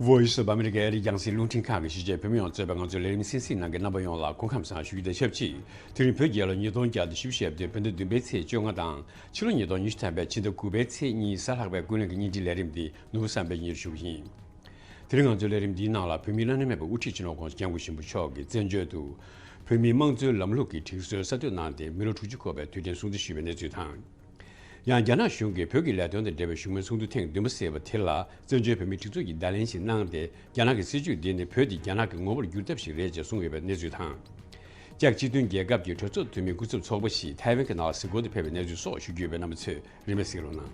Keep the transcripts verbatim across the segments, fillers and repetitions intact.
Voice of America ཨ་རིའི་རྒྱང་སྲིང་རླུང་འཕྲིན་ཁང་གི་གཞིས་བྱེས་བོད་མི་ཡོངས་གཙོས་པའི་ང་ཚོའི་ལས་རིམ་གསན་གཟིགས་གནང་མཁན་རྣམ་པ་ཡོངས་ལ་སྐུ་ཁམས་བཟང་ཞུ་རྒྱུ་དང་ཆབས་ཅིག་དེ་རིང་བོད་རྒྱལ་ལོ་ཉིས་སྟོང་བརྒྱ་དང་བཞི་བཅུ་ཞེ་བདུན། བོད་ཟླ་བདུན་པའི་ཚེས་བཅོ་ལྔ་དང་ཕྱི་ལོ་ཉིས་སྟོང་ཉི་ཤུ་ཐམ་པའི་ཕྱི་ཟླ་དགུ་པའི་ཚེས་གཉིས་གཟའ་ལྷག་པའི་ཀུན་གླེང་གི་བརྙན་འཕྲིན་ལས་རིམ་འདི་ནོར་བུ་བསམ་འཕེལ་གཉིས་ཞུ་གི་ཡིན། དེ་རིང་ང་ཚོའི་ལས་རིམ་འདིའི་ནང་ལ་བོད་མིའི་བླ་ན་མེད་པའི་དབུ་ཁྲིད་སྤྱི་ནོར་༧གོང་ས་༧སྐྱབས་མགོན་ཆེན་པོ་མཆོག་གི་བཙན་བྱོལ་དུ་བོད་མིའི་དམངས་གཙོའི་ལམ་ལུགས་ཀྱི་སྒྲིག་སྲོལ་གསར་གཏོད་གནང་སྟེ་མི་ལོ་དྲུག་ཅུ་འཁོར་བའི་དུས་དྲན་སྲུང་བརྩི་ཞུས་པའི་གནས་ཚུལ་དང་། ཡང་རྒྱ་ནག་གཞུང་གིས་བོད་ཀྱི་ལས་དོན་དང་འབྲེལ་བའི་བཞུགས་མོལ་ཚོགས་འདུ་ཐེངས་བདུན་པ་ཟེར་བ་དེ་ལ་བཙན་བྱོལ་བོད་མིའི་སྒྲིག་འཛུགས་ཀྱིས་བརྡ་ལན་ཞིག་གནང་སྟེ། རྒྱ་ནག་གི་སྲིད་བྱུས་འདི་ནི་བོད་འདི་རྒྱ་ནག་གི་ངོ་བོར་བསྒྱུར་ཐབས་ཤིག་རེད་ཅེས་གསུངས་ཡོད་པའི་གནས་ཚུལ་དང་། ཅེཀ་སྤྱི་མཐུན་རྒྱལ་ཁབ་ཀྱི་གྲོས་ཚོགས་འཐུས་མིའི་སྐུ་ཚབ་ཚོགས་པ་ཞིག་ཐའེ་ཝན་གྱི་ནང་ལ་གཟིགས་སྐོར་དུ་ཕེབས་པའི་གནས་ཚུལ་སོགས་ཞུ་རྒྱུ་ཡོད་པས། རྣམ་པ་ཚོས་རིན་མེད་གཟིགས་རོགས་གནང་།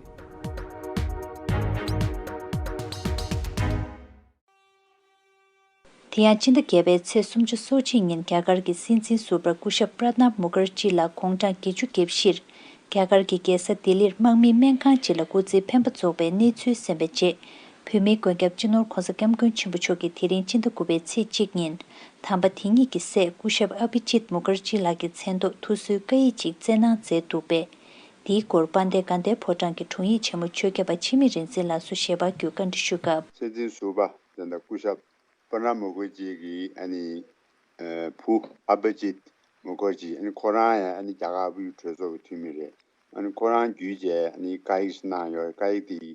དེ་ཡང་སྤྱི་ཟླ་བརྒྱད་པའི་ཚེས་སུམ་ཅུ་སོ་གཅིག་ཉིན་རྒྱ་གར་གྱི་སྲིད་འཛིན་ཟུར་པ་སྐུ་ཞབས་པྲ་ནབ་མུ་ཁར་ཇི་ལགས་དགུང་གྲངས་བརྒྱད་ཅུ་གྱ་བཞིར། རྒྱ་གར་གྱི་རྒྱལ་ས་ལྡི་ལིར་དམག་མིའི་སྨན་ཁང་ཅིག་ལ་སྐུ་ཚེའི་འཕེན་པ་རྫོགས་པའི་གནས་ཚུལ་གསན་པའི་རྗེས། བོད་མིའི་མགོན་སྐྱབས་སྤྱི་ནོར་༧གོང་ས་༧སྐྱབས་མགོན་ཆེན་པོ་མཆོག་གིས་དེ་རིང་སྤྱི་ཟླ་དགུ་པའི་ཚེས་གཅིག་ཉིན། དམ་པ་དེ་ཉིད་ཀྱི་སྲས་སྐུ་ཞབས་ཨ་བྷི་ཇིད་མུ་ཁར་ཇི་ལགས་ཀྱི་མཚན་ཐོག་ཐུགས་གསོའི་བཀའ་ཡིག་ཅིག་བསྩལ་གནང་མཛད་འདུག་པས། དེའི་སྐོར་དཔལ་ལྡན་དགའ་ལྡན་ཕོ་བྲང་གི་དྲུང་ཡིག་ཆེན་མོ་ཆོས་སྐྱབས་པ་འཆི་མེད་རིག་འཛིན་ལགས་སུ་ཞལ་པར་བརྒྱུད་བཀའ་འདྲི་ཞུས་སྐབས། སྲིད་འཛིན་ཟུར་པ་དེ་འདྲ་སྐུ་ཞབས་པྲ་ནབ་མུ་ཁར་ཇི་གི་ཨ་ནི་བུ་ཨ་བྷི་ཇིད་མུ་ཁར་ཇི། ཨ་ནི་ཁོ་རང་ཡང་ཨ་ནི་རྒྱ་གར་དབུས་གྲོས་ཚོགས་ཀྱི་འཐུས་མི་རེད། ཨ་ནི་ཁོ་རང་བརྒྱུད་བྱས་ཨ་ནི་བཀའ་ཡིག་ཞིག་གནང་ཡོད། བཀའ་ཡིག་དེའི་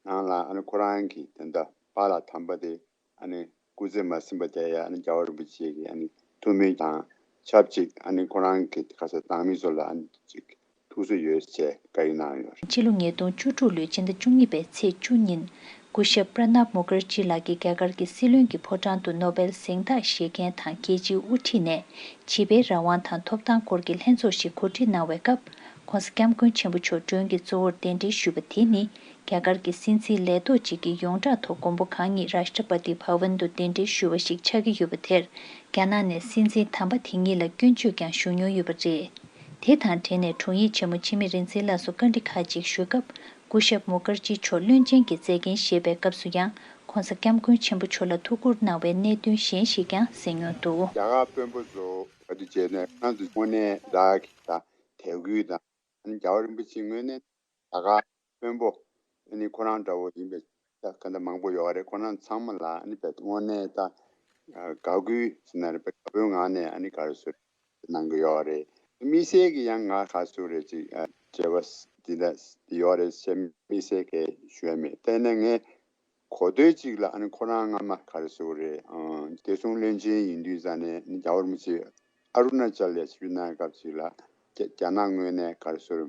ནང་ལ་ཨ་ནི་ཁོ་རང་གི་དེ་འདྲ་པཱ་ལགས་དམ་པ་དེ་ཨ་ནི་སྐུ་ཚེ་མ་ཟིན་པ་དེ་ཡང་ཨ་ནི་རྒྱལ་བ་རིན་པོ་ཆེ་གི་ཨ་ནི་ཐུགས་སྨོན་དང་ཆབས་ཅིག་ཨ་ནི་ཁོ་རང་གི་ཁ་ས་འདང་མི་ཚོ་ལ་ཨ་ནི་ཅིག་ཐུགས་གསོ་ཡོད་ཅེས་བཀའ་ཡིག་གནང་ཡོད། ཕྱི་ལོ་ཉིས་སྟོང་བཅུ་དྲུག་ལོའི་སྤྱི་ཟླ་བཅུ་གཉིས་པའི་ཚེས་བཅུ་ཉིན། སྐུ་ཞབས་པྲ་ནབ་མུ་ཁར་ཇི་ལགས་ཀྱིས་རྒྱ་གར་གྱི་སྲིད་བློན་གྱི་ཕོ་བྲང་དུ་ནོ་བེལ་གཟེངས་རྟགས་བཞེས་མཁན་དང་རྒྱལ་སྤྱིའི་དབུ་ཁྲིད་ནས་བྱིས་པའི་རང་དབང་དང་ཐོབ་ཐང་སྐོར་གྱི་ལྷན་ཚོགས་ཤིག་གོ་སྒྲིག་གནང་བའི་སྐབས། ྋགོང་ས་ྋསྐྱབས་མགོན་ཆེན་པོ་མཆོག་མགྲོན་གྱི་གཙོ་བོར་གདན་འདྲེན་ཞུས་པ་དེ་ནི། རྒྱ་གར་གྱི་སྲིད་འཛིན་ལས་ཐོག་ཅིག་གི་ཡོངས་གྲགས་ཐོག་མགོན་པོ་གང་ཉིད་རཱཤ་ཊ་པ་ཏི་བྷ་ཝན་དུ་གདན་འདྲེན་ཞུས་པ་ཞིག་ཆགས་ཀྱི་ཡོད་པ་དེར། རྒྱ་ནག་ནས་སྲིད་འཛིན་དམ་པ་དེ་ཉིད་ལ་སྐྱོན་བརྗོད་ཀྱང་ཞུ་མྱོང་ཡོད་པ་རེད། དེ་དང་འབྲེལ་ནས་དྲུང་ཡིག་ཆེན་མོ་འཆི་མེད་རིག་འཛིན་ལགས་སུ་བཀའ་འདྲི་ཁག་ཅིག་ཞུས་སྐབས། སྐུ་ཞབས་མུ་ཁར་ཇི་མཆོག་བློན་ཆེན་གྱི་མཛད་འགན་བཞེས་པའི་སྐབས་སུ་ཡང་། ྋགོང་ས་ྋསྐྱབས་མགོན་ཆེན་པོ་མཆོག་ལ་ཐུགས་ཁུར་གནང་བའི་གནད་དོན་གཞན་ཞིག་ཀྱང་གསན་མྱོང་འདུག། རྒྱ་གར་དཔོན་པོ་ཚོ་ག་དུས་བྱས་ནས་ཁོ་རང་ཚོ་དངོས་གནས་རག་གི་དང་དད་གུས་དང་། ཨ་ནི་རྒྱལ་བ་རིན་པོ་ཆེ་དངོས་གནས་རྒྱ་གར་དཔོན་པོ་ཨ་ནི་ཁོ་རང་འདྲ་བོ་ཡིན་པའི་ད་ག་འདྲ་མང་པོ་ཡོད་རེད། ཁོ་རང་ཚང་མ་ལ་ཨ་ནི་བས་དངོས་གནས་ད་དགའ་གུས་ཟེར་ན་རེད་པ། དགའ་པོའི་ངང་ནས་ཨ་ནི་ག་རེ་ཟེར་གནང་གི་ཡོད་རེད། དམིགས་བསལ་གྱི་ཡང་ང་ག་ཟེར་རེད་ཅིག་ཨ་བྱས་པ་འདི་འདྲ་ཡོད་རེད་ཟེར་དམིགས་བསལ་གྱི་ཞུ་ཡ་མེད། དེ་ནས་ངས་གོ་ཐོས་གཅིག་ལ་ཨ་ནི་ཁོ་རང་སྔ་མ་ག་རེ་ཟེར་རེད། ཨང་བདེ་སྲུང་བློན་ཆེན་ཡིན་དུས་ཙང་ནས་ཨ་ནི་རྒྱལ་བ་རིན་པོ་ཆེ་ཨ་རུ་ན་ཅལ་ལ་ཆིབས་བསྒྱུར་གནང་སྐབས་ཅིག་ལ་རྒྱ་རྒྱ་ནག་ངོས་ནས་ག་རེ་ཟེར་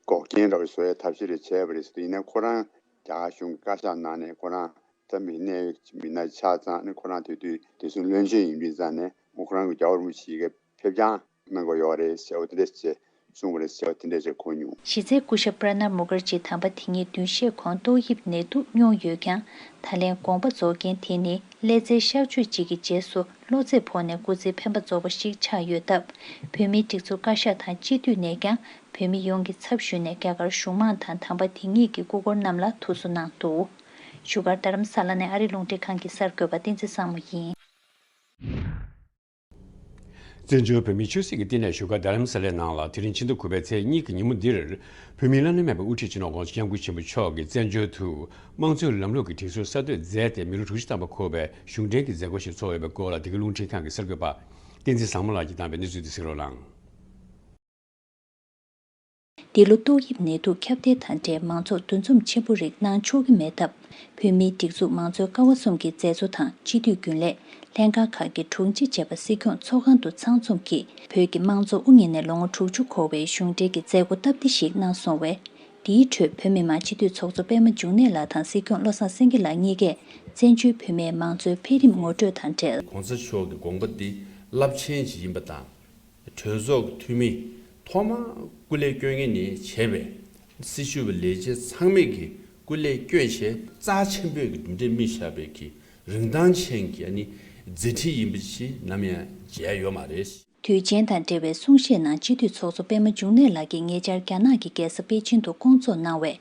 འགོག་རྐྱེན་འདྲ་བོ་བཟོ་ཡའི་ཐབས་ཤེས་རེ་བྱས་པ་རེད་ཟེར་དུས། ཡིན་ན་ཁོ་རང་རྒྱ་གར་གཞུང་གི་བཀའ་ཤག་ནང་ནས་ཁོ་རང་ད་མི་སྣེ་མི་སྣ་ཆགས་ཙང་ཨ་ནི་ཁོ་རང་དེ་དུས་བདེ་སྲུང་བློན་ཆེན་ཡིན་དུས་ཙང་ནས་ཁོ་རང་གི་རྒྱལ་བ་རིན་པོ་ཆེ་གི་ཕེབས་རྐྱང་གནང་དགོས་ཡོད་རེད་ཟེར་བ་དེ་འདྲ་ཞིག་གསུངས་པ་རེད་ཟེར་བ་དེ་འདྲ་ཞིག་གོ་མྱོང་། གཞི་རྩའི་སྐུ་ཞབས་པྲ་ནབ་མུ་ཁར་ཇི་དམ་པ་དེ་ཉིད་བདུན་ཤས་གོང་ཏོག་དབྱིབས་ནད་དུག་མྱོང་ཡོད་ཀྱང་། ད་ལན་དགོངས་པ་རྫོགས་རྐྱེན་དེ་ནི་ཀླད་རྩའི་གཤག་བཅོས་གཅིག་གི་རྗེས་སུ་གློ་ཚད་ཕོག་ནས་སྐུ་ཚེའི་འཕེན་པ་རྫོགས་པ་ཞིག་ཆགས་ཡོད་སྟབས། བོད་མིའི་སྒྲིག་འཛུགས་བཀའ་ཤག་དང་སྤྱི་འཐུས་ནས་ཀྱང་བོད་མི་ཡོངས་ཀྱི་ཚབ་ཞུས་ནས་རྒྱ་གར་གཞུང་མང་དང་དམ་པ་དེ་ཉིད་ཀྱི་སྐུ་འཁོར་རྣམས་ལ་ཐུགས་གསོ་གནང་འདུག། བཞུགས་སྒར་རྡ་རམ་ས་ལ་ནས་ཨ་རིའི་རླུང་འཕྲིན་ཁང་གི་གསར་འགོད་པ་བསྟན་འཛིན་བཟང་མོ་ཡིན། བཙན་བྱོལ་བོད་མིའི་ཆོས་སྲིད་ཀྱི་བསྟི་གནས་བཞུགས་སྒར་རྡ་རམ་ས་ལའི་ནང་ལ་དེ་རིང་ཕྱི་ཟླ་དགུ་པའི་ཚེས་གཉིས་ཀྱི་ཉིན་མོ་འདིར། བོད་མིའི་བླ་ན་མེད་པའི་དབུ་ཁྲིད་སྤྱི་ནོར་༧གོང་ས་༧སྐྱབས་མགོན་ཆེན་པོ་མཆོག་གིས་བཙན་བྱོལ་དུ་དམངས་གཙོའི་ལམ་ལུགས་ཀྱི་སྒྲིག་སྲོལ་གསར་གཏོད་མཛད་དེ་མི་ལོ་དྲུག་ཅུ་ཐམ་པ་འཁོར་བའི་གཞུང་འབྲེལ་གྱི་མཛད་སྒོ་ཞིག་འཚོགས་ཡོད་པའི་སྐོར་ལ། འདི་ག་རླུང་འཕྲིན་ཁང་གི་གསར་འགོད་པ་བསྟན་འཛིན་བཟང་མོ་ལགས་ཀྱིས་བཏང་བའི་གནས་ཚུལ་དེ་གསན་རོགས་གནང་། འདི་ལོ་ཏོག་དབྱིབས་ནད་དུག་ཁྱབ་གདལ་དང་འབྲེལ་མང་ཚོགས་འདུ་འཛོམས་ཆེན་པོ་རིགས་གནང་ཆོག་གི་མེད་སྟབས། བོད་མིའི་སྒྲིག་འཛུགས་མང་གཙོའི་ཀ་བ་གསུམ་གྱི་མཛད་གཙོ་དང་སྤྱི་འཐུས་རྒྱུན་ལས། ལྷན་ཁང་ཁག་གི་དྲུང་ཆེ་བཅས་པ་སྲིད་སྐྱོང་ཚོགས་ཁང་དུ་ཚང་འཛོམས་ཀྱིས་བོད་ཀྱི་དམངས་གཙོ་དབུ་བརྙེས་ནས་ལོ་ངོ་དྲུག་ཅུ་འཁོར་བའི་གཞུང་འབྲེལ་གྱི་མཛད་སྒོ་སྟབས་བདེ་ཞིག་གནང་སོང་བས། དེའི་ཁྲོད་བོད་མི་མང་སྤྱི་འཐུས་ཚོགས་གཙོ་པད་མ་འབྱུང་གནས་ལགས་དང་སྲིད་སྐྱོང་བློ་བཟང་སེང་གེ་ལགས་གཉིས་ཀས་བཙན་བྱོལ་བོད་མིའི་མང་གཙོའི་འཕེལ་རིམ་ངོ་སྤྲོད་དང་འབྲེལ། ྋགོང་ས་མཆོག་གི་དགོངས་པ་འདི་རླབས་ཆེན་ཞིག་ཡིན་པ་དང་། གྲོས་ཚོགས་ཀྱི་འཐུས་མི་ཐོག་མར་སྐུ་ལས་བསྐྱོན་མཁན་ནས་བྱས་པའི་སྲི་ཞུ་བ་ལས་བྱེད་ཚང་མས་ཀྱི་སྐུ་ལས་བསྐྱོན་བྱས་རྩ་ཆེན་པོས་ཀྱི་གྲུབ་འབྲས་སྨིན་བཞག་པའི་གི་རིན་ཐང་ཅན་གྱི་ཨ་ནི་མཛད་འཕྲིན་ཡིན་པ་ཞིག་ནམ་ཡང་བརྗེད་ཡ་ཡོད་མ་རེད། དུས་ཆེན་དང་འབྲེལ་བའི་གསུང་བཤད་ནང་སྤྱི་འཐུས་ཚོགས་གཙོ་པད་མ་འབྱུང་གནས་ལགས་ཀྱིས་ཉེ་ཆར་རྒྱ་ནག་གི་རྒྱལ་ས་པེ་ཅིན་དུ་བསྐོང་ཚོགས་གནང་བའི་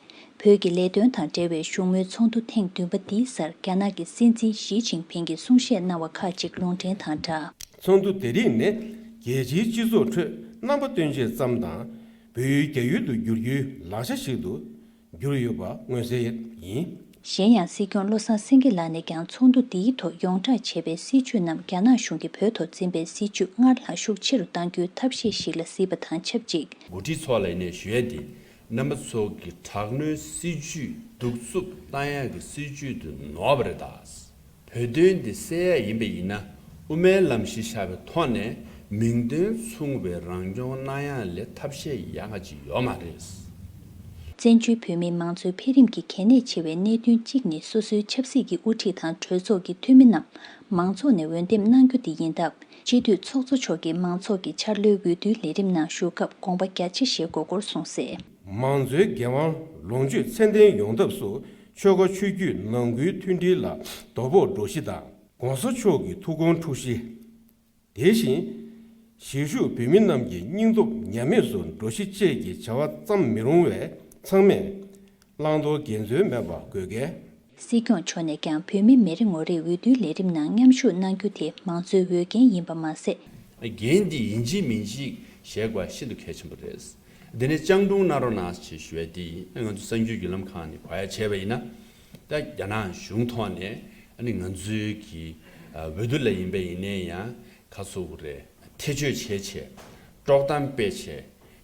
བོད་ཀྱི་ལས་དོན་དང་འབྲེལ་བའི་བཞུགས་མོལ་ཚོགས་འདུ་ཐེངས་བདུན་པ་འདིའི་སར་རྒྱ་ནག་གི་སྲིད་འཛིན་ཞི་ཅིན་ཕིང་གིས་གསུང་བཤད་གནང་བ་ཁག་ཅིག་ལུང་འདྲེན་དང་སྦྲགས། ཚོགས་འདུ་དེ་རིང་ནི་རྒྱལ་སྤྱིའི་སྤྱི་ཚོགས་ཁྲོད་རྣམ་པ་སྟོན་ཆེད་ཙམ་དང་། བོད་ཡུལ་རྒྱ་ཡུལ་དུ་བསྒྱུར་རྒྱུའི་ལག་ཆ་ཞིག་ཏུ་གྱུར་ཡོད་པ་མངོན་གསལ་ཡིན། གཞན་ཡང་སྲིད་སྐྱོང་བློ་བཟང་སེང་གེ་ལགས་ནས་ཀྱང་ཚོགས་འདུ་འདིའི་ཐོག་ཡོངས་བསྒྲགས་བྱས་པའི་སྲིད་བྱུས་རྣམས་རྒྱ་ནག་གཞུང་གིས་བོད་ཐོག་འཛིན་པའི་སྲིད་བྱུས་སྔར་ལྷག་ཤུགས་ཆེ་རུ་གཏང་རྒྱུའི་ཐབས་ཤེས་ཤིག་ལ་གཟིགས་པ་དང་ཆབས་ཅིག་འགོ་ཁྲིད་ཚོ་ལ་ཡིན་ནའི་ཞུ་ཡ་འདི། རྣམ་པ་ཚོ་གི་དྲག་གནོན་སྲིད་བྱུས་གདུག་རྩུབ་བཏང་ཡག་གི་སྲིད་བྱུས་དེ་ནོར་བ་རེད་ད། བོད་དོན་འདི་སེལ་ཡ་ཡིན་པ་ཡིན་ན། དབུ་མའི་ལམ་གཞི་བཞག་པའི་ཐོག་ནས་མིང་དོན་མཚུངས་པའི་རང་སྐྱོང་གནང་ཡ་ལས་ཐབས་ཤེས་ཡག་ག་ཅིག་ཡོད་མ་རེད། བཙན་བྱོལ་བོད་མིའི་མང་གཙོའི་འཕེལ་རིམ་གྱི་གལ་གནད་ཆེ་བའི་གནད་དོན་གཅིག་ནི་སོ་སོའི་ཆབ་སྲིད་ཀྱི་དབུ་ཁྲིད་དང་གྲོས་ཚོགས་ཀྱི་འཐུས་མི་རྣམས་མང་ཚོགས་ནས་འོས་འདེམས་གནང་རྒྱུ་དེ་ཡིན་སྟབས། སྤྱི་འཐུས་ཚོགས་གཙོ་མཆོག་གིས་མང་ཚོགས་ཀྱི་འཆར་ལོའི་འོས་བསྡུའི་ལས་རིམ་ནང་ཞུགས་སྐབས་དགོངས་པ་རྒྱ་ཆེ་བཞེས་དགོས་སྐོར་གསུངས་གསལ། མང་གཙོའི་འགན་དབང་ལོངས་སྤྱོད་ཚད་ལྡན་ཡོང་ཐབས་སུ་ཆོལ་ཁ་ཆོས་བརྒྱུད་ནང་ཁུལ་མཐུན་སྒྲིལ་ལ་དོ་ཕོག་འགྲོ་གཞི་དང་། ༸གོང་ས་མཆོག་གི་ཐུགས་དགོངས་འཁྲུག་གཞི། དེ་བཞིན་གཞིས་བཞུགས་བོད་མི་རྣམས་ཀྱི་སྙིང་སྟོབས་ཉམས་མེད་སུ་འགྲོ་གཞི་བཅས་ཀྱི་བྱ་བ་བརྩམས་མི་རུང་བས། ཚང་མས་བླང་དོར་འགལ་འཛོལ་མེད་པ་དགོས་གལ། སྲིད་སྐྱོང་མཆོག་ནས་ཀྱང་བོད་མི་མི་རེ་ངོ་རེས་འོས་བསྡུའི་ལས་རིམ་ནང་མཉམ་ཞུགས་གནང་རྒྱུ་དེ་མང་གཙོའི་འོས་འགན་ཡིན་པ་མ་ཟད། འགན་འདི་ཡིན་གཅིག་མིན་གཅིག་བཞེས་དགོས་པ་ཤིན་ཏུ་གལ་ཆེན་པོ་རེད། འདི་ནས་སྤྱང་གྲུང་གནང་རོགས་གནང་ཞེས་ཞུ་བ་འདི་ང་ཚོ་གསར་འགྱུར་བརྒྱུད་ལམ་ཁག་ནས་གོ་ཡ་བྱས་པ་ཡིན་ན། ད་རྒྱ་ནག་གཞུང་ཐོག་ནས་ཨ་ནི་ང་ཚོའི་གི་འོས་བསྡུ་ལ་ཡིན་པ་ཡིན་ནའི་ཡང་ཁ་སོ་གུ་རེ་ཐེ་བྱུས་བྱས་བྱས། དཀྲོག་གཏམ་སྤེལ་བྱས།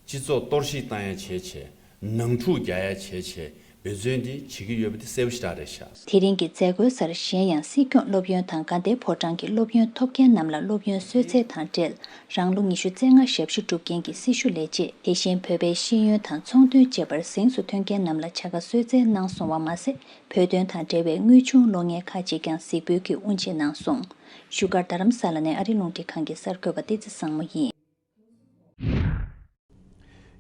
སྤྱི་ཚོགས་གཏོར་བཤིག་བཏང་ཡ་བྱས་བྱས། ནང་འཁྲུག་རྒྱག་ཡ་བྱས་བྱས། འབད་བརྩོན་འདི་བྱེད་ཀྱི་ཡོད་པ་དེ་གསལ་པོ་ཞེ་དྲག་རེད་ཤག་དེ་རིང་གི་མཛད་སྒོའི་སར་གཞན་ཡང་སྲིད་སྐྱོང་སློབ་ཡོན་དང་དགའ་ལྡན་ཕོ་བྲང་གི་སློབ་ཡོན་ཐོབ་མཁན་རྣམས་ལ་སློབ་ཡོན་གསོལ་སྩལ་དང་འབྲེལ། རང་ལོ་ཉི་ཤུ་རྩ་ལྔ་ཞབས་ཞུ་སྒྲུབ་མཁན་གྱི་སྲི་ཞུ་ལས་བྱེད། དེ་བཞིན་བོད་པའི་ཤེས་ཡོན་དང་ཚོང་དོན་བཅས་པར་གཟེངས་སུ་ཐོན་མཁན་རྣམས་ལ་བྱ་དགའ་གསོལ་སྩལ་གནང་སོང་བ་མ་ཟད། བོད་དོན་དང་འབྲེལ་བའི་དངོས་བྱུང་གློག་བརྙན་ཁག་ཅིག་ཀྱང་གཟིགས་འབུལ་གྱིས་དབུ་འབྱེད་གནང་སོང་། བཞུགས་སྒར་རྡ་རམ་ས་ལ་ནས་ཨ་རི་རླུང་འཕྲིན་ཁང་གི་གསར་འགོད་པ་བསྟན་འཛིན་བཟང་མོ་ཡིན།